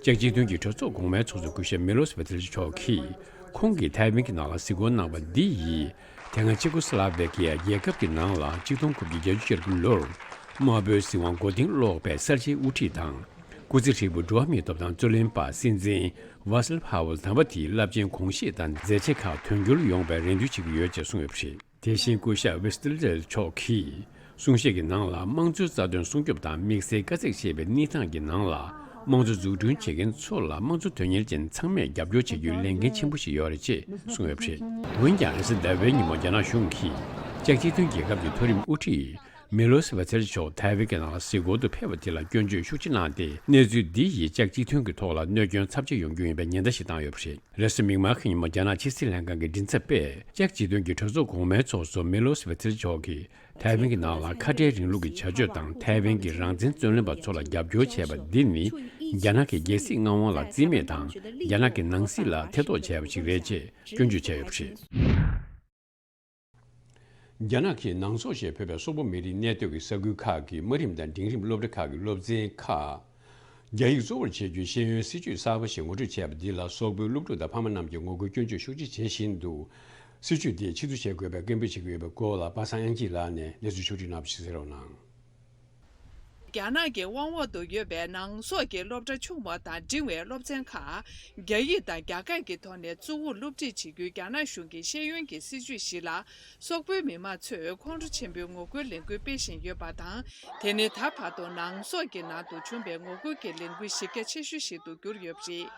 ཅེཀ་སྤྱི་མཐུན་གྱི་གྲོས་ཚོགས་གོང་མའི་ཚོགས་གཙོ་སྐུ་ཞབས་མི་ལོས་ཝི་ཐར་ཅིལ་མཆོག་གིས། ཁོང་གིས་ཐའེ་ཝན་གྱི་ནང་ལ་གཟིགས་སྐོར་གནང་བ་འདི་ཡིས། དེ་སྔ་ཅེ་ཀོ་སི་ལ་ཝེ་ཀི་ཡ་རྒྱལ་ཁབ་ཀྱི་ནང་ལ་ཆིག་སྟོང་དགུ་བརྒྱ་བརྒྱད་ཅུ་གྱ་དགུ་ལོར། དམར་པོའི་སྲིད་དབང་མགོ་རྟིང་སློག་པའི་གསར་བརྗེའི་དབུ་ཁྲིད་དང་། སྐུ་ཚེ་ཧྲིལ་པོ་འགྲོ་བ་མིའི་ཐོབ་ཐང་རྩོད་ལེན་པ་སྲིད་འཛིན་ཝ་སི་ལབ་ཧ་ཝེལ་དམ་པ་དེའི་རླབས་ཆེན་གོམས་གཤིས་དང་མཛད་རྗེས་ཁག་དོན་འཁྱོལ་ཡོང་བའི་རེ་འདུན་བྱེད་ཀྱི་ཡོད་ཅེས་གསུངས་ཡོད་པ་རེད། དེ་བཞིན་སྐུ་ཞབས་ཝི་སི་ཏི་ལེ་མཆོག་གིས། གསུང་བཤད་ཀྱི་ནང་ལ་དམངས་གཙོའི་རྩ་དོན་སྲུང་སྐྱོབ་དང་དམིགས་བསལ་དཀའ་ཚེགས་ཆེ་བའི་གནས་སྟངས་ཀྱི་ནང་ལ། དམངས་གཙོ་འཛུགས་སྐྲུན་བྱེད་མཁན་ཚོ་ལ་དམངས་གཙོ་དོན་གཉེར་ཅན་ཚང་མས་རྒྱབ་སྐྱོར་བྱེད་རྒྱུའི་ལས་འགན་ཆེན་པོ་ཞིག་ཡོད་རེད་ཅེས་གསུངས་ཡོད་པ་རེད། འོན་ཀྱང་རེས་གཟའ་ཟླ་བའི་ཉིན་མོ་རྒྱ་ནག་གཞུང་གིས། ཅེཀ་སྤྱི་མཐུན་རྒྱལ་ཁབ་ཀྱི་མཐོ་རིམ་དབུ་ཁྲིད། མེ་ལོ་སི་བྷ་ཚེ་རི་མཆོག་ཐའེ་ཝན་གྱི་ནང་ལ་གཟིགས་སྐོར་དུ་ཕེབས་པ་དེ་ལ་སྐྱོན་བརྗོད་ཤུགས་ཆེ་གནང་སྟེ། གནས་ཚུལ་འདི་ཡིས་ཅེཀ་སྤྱི་མཐུན་གྱི་ཐོག་ལ་གནོད་སྐྱོན་ཚབས་ཆེ་ཡོང་རྒྱུ་ཡིན་པའི་ཉེན་བརྡ་ཞིག་བཏང་ཡོད་པ་རེད། རེས་གཟའ་མིག་དམར་གྱི་ཉིན་མོ་རྒྱ་ནག་ཕྱི་སྲིད་ལྷན་ཁང་གི་མགྲིན་ཚབ་པས། ཅེཀ་སྤྱི་མཐུན་གྱི་གྲོས་ཚོགས་གོང་མའི་ཚོགས་གཙོ་མེ་ལོ་སི་བྷ་ཚེ་རི་མཆོག་གིས་ཐའེ་ཝན་གྱི་ནང་ལ་ཁ་བྲལ་རིང་ལུགས་ཀྱི་བྱ་སྤྱོད་དང་། ཐའེ་ཝན་གྱི་རང་བཙན་རྩོད་ལེན་པ་ཚོ་ལ་རྒྱབ་སྐྱོར་བྱས་པ་འདི་ནི། རྒྱ་ནག་གི་རྒྱལ་སྲིད་མངའ་དབང་ལ་བརྩི་མེད་དང་། རྒྱ་ནག་གི་ནང་སྲིད་ལ་ཐེ་གཏོགས་བྱས་པ་ཞིག་རེད་ཅེས་སྐྱོན་བརྗོད་བྱས་ཡོད་པ་རེད། རྒྱ་ནག་གི་ནང་སོག་ཞེས་འབོད་པའི་སོག་པོ་མི་རིགས་གནས་སྡོད་ཀྱི་ས་ཁུལ་ཁག་གི་དམའ་རིམ་དང་འབྲིང་རིམ་སློབ་གྲྭ་ཁག་གི་སློབ་ཚན་ཁག་རྒྱ་ཡིག་གཙོ་བོར་བྱེད་རྒྱུའི་ཤེས་ཡོན་སྲིད་བྱུས་གསར་པ་ཞིག་ངོ་སྤྲོད་བྱས་པ་འདི་ལ། སོག་པོའི་སློབ་ཕྲུག་དང་ཕ་མ་རྣམས་ཀྱིས་ངོ་རྒོལ་སྐྱོན་བརྗོད་ཤུགས་ཆེ་བྱེད་བཞིན་འདུག། སྲིད་བྱུས་འདི་ཕྱིར་བསྡུ་བྱེད་དགོས་པའི་སྐད་འབོད་བྱེད་ཀྱི་ཡོད་པའི་སྐོར་ལ། པ་སངས་དབྱངས་སྐྱིད་ལགས་ནས་གནས་ཚུལ་ཕྱོགས་སྒྲིག་གནང་བ་ཞིག་གསན་རོགས་གནང་། རྒྱ་ནག་གི་དབང་འོག་ཏུ་ཡོད་པའི་ནང་སོག་གི་སློབ་གྲྭ་ཆུང་བ་དང་འབྲིང་བའི་སློབ་ཚན་ཁག་རྒྱ་ཡིག་དང་རྒྱ་སྐད་ཀྱི་ཐོག་ནས་གཙོ་བོར་སློབ་ཁྲིད་བྱེད་རྒྱུའི་རྒྱ་ནག་གཞུང་གི་ཤེས་ཡོན་གྱི་སྲིད་བྱུས་ཤིག་ལ། སོག་པོའི་མི་མང་ཚོས་ཁོང་ཁྲོ་ཆེན་པོས་ངོ་རྒོལ་ལས་འགུལ་སྤེལ་བཞིན་ཡོད་པ་དང་། དེ་ནི་ད་བར་དུ་ནང་སོག་གི་ནང་དུ་བྱུང་བའི་ངོ་རྒོལ་གྱི་ལས་འགུལ་གཞི་རྒྱ་ཆེ་ཤོས་ཤིག་ཏུ་གྱུར་ཡོད་པ་རེད།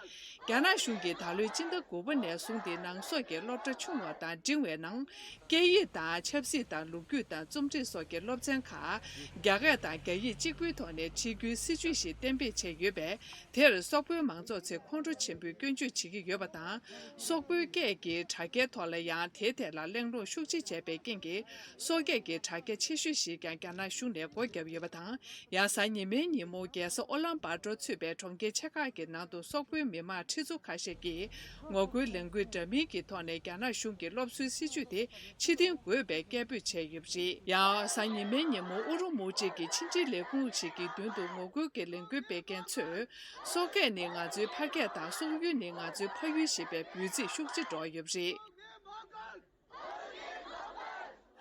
རྒྱ་ནག་གཞུང་གིས་ད་ལོའི་སྤྱི་ཟླ་དགུ་པ་ནས་བཟུང་སྟེ་ནང་སོག་གི་སློབ་གྲྭ་ཆུང་བ་དང་འབྲིང་བའི་ནང་། སྐད་ཡིག་དང་ཆབ་སྲིད་དང་ལོ་རྒྱུས་དང་རྩོམ་རིག་སོགས་ཀྱི་སློབ་ཚན་ཁག་རྒྱ་སྐད་དང་རྒྱ་ཡིག་གཅིག་པུའི་ཐོག་ནས་ཁྲིད་རྒྱུའི་སྲིད་བྱུས་ཤིག་གཏན་འབེབས་བྱས་ཡོད་པས། དེར་སོག་པོའི་མང་ཚོགས་ཚོས་ཁོང་ཁྲོ་ཆེན་པོས་སྐྱོན་བརྗོད་བྱེད་ཀྱི་ཡོད་པ་དང་། སོག་པོའི་སྐད་ཀྱི་དྲ་རྒྱའི་ཐོག་ལ་ཡང་དེའི་ཐད་ལ་གླེང་སློང་ཤུགས་ཆེ་བྱས་པའི་རྐྱེན་གྱིས། སོག་སྐད་ཀྱི་དྲ་རྒྱ་ཆེ་ཤོས་ཤིག་ཀྱང་རྒྱ་ནག་གཞུང་ནས་སྒོ་བརྒྱབ་ཡོད་པ་དང་། ཡང་གཟའ་ཉི་མའི་ཉིན་མོ་རྒྱལ་ས་ཨོ་ལན་པ་ཏོར་ཚུད་པའི་གྲོང་ཁྱེར་ཆེ་ཁག་གི་ནང་དུ་སོག་པོའི་མི་མང་ཁྲི་ཚོ་ཁ་ཤས་ཀྱིས་ངོ་རྒོལ་ལས་འགུལ་འདྲ་མིན་གྱི་ཐོག་ནས་རྒྱ་ནག་གཞུང་གི་སློབ་གསོའི་སྲིད་བྱུས་དེ་ཕྱིར་འཐེན་དགོས་པའི་སྐད་འབོད་བྱས་ཡོད་པ་རེད། ཡང་གཟའ་ཉི་མའི་ཉིན་མོ་ཨུ་རུ་མུ་ཅི་གི་ཕྱི་འབྲེལ་ལས་ཁུངས་ཤིག་གི་མདུན་དུ་ངོ་རྒོལ་གྱི་ལས་འགུལ་སྤེལ་མཁན་ཚོས་སོག་སྐད་ནི་ང་ཚོའི་ཕ་སྐད་དང་སོག་ཡུལ་ནི་ང་ཚོའི་ཕ་ཡུལ་ཞེས་པའི་འབོད་ཚིག་ཤུགས་ཆེ་སྒྲོག་ཡོད་པ་རེད།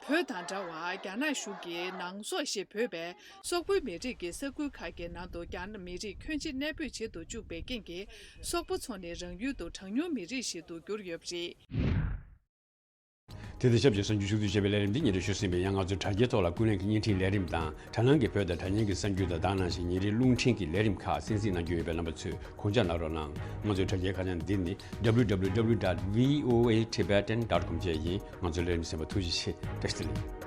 བོད་དང་འདྲ་བར་རྒྱ་ནག་གཞུང་གིས་ནང་སོག་ཞེས་འབོད་པའི་སོག་པོའི་མི་རིགས་ཀྱི་ས་ཁུལ་ཁག་གི་ནང་དུ་རྒྱ་ནག་མི་རིགས་ཁྱོན་ཆེ་གནས་སྤོས་བྱེད་དུ་བཅུག་པའི་རྐྱེན་གྱིས། སོག་པོ་ཚོ་ནི་རང་ཡུལ་དུ་གྲངས་ཉུང་མི་རིགས་ཤིག་ཏུ་གྱུར་ཡོད་པ་རེད། དེ་དང་ཆབས་ཅིག་གསར་འགྱུར་ཕྱོགས་བསྡུས་བྱས་པའི་ལས་རིམ་འདི་ཉིན་རེ་ཞུ་ཟིན་པས། ཡང་ང་ཚོའི་དྲ་རྒྱའི་ཐོག་ལ་ཀུན་གླེང་གི་བརྙན་འཕྲིན་ལས་རིམ་དང་། དྲ་ནང་གི་བོད་དང་དྲ་བརྙན་གྱི་གསར་འགྱུར་དང་། དེ་ནང་བཞིན་ཉིན་རེའི་རླུང་འཕྲིན་གྱི་ལས་རིམ་ཁག་གསན་གཟིགས་གནང་རྒྱུ་ཡོད་པས། རྣམ་པ་ཚོས་དགོངས་འཇགས་གནང་རོགས་གནང་། ང་ཚོའི་དྲ་རྒྱའི་ཁ་བྱང་འདི་ནི་W W W dot V O A Tibetan dot com བཅས་ཡིན། ང་ཚོའི་ལས་རིམ་གསན་པར་ཐུགས་རྗེ་ཆེ། བཀྲ་ཤིས་བདེ་ལེགས།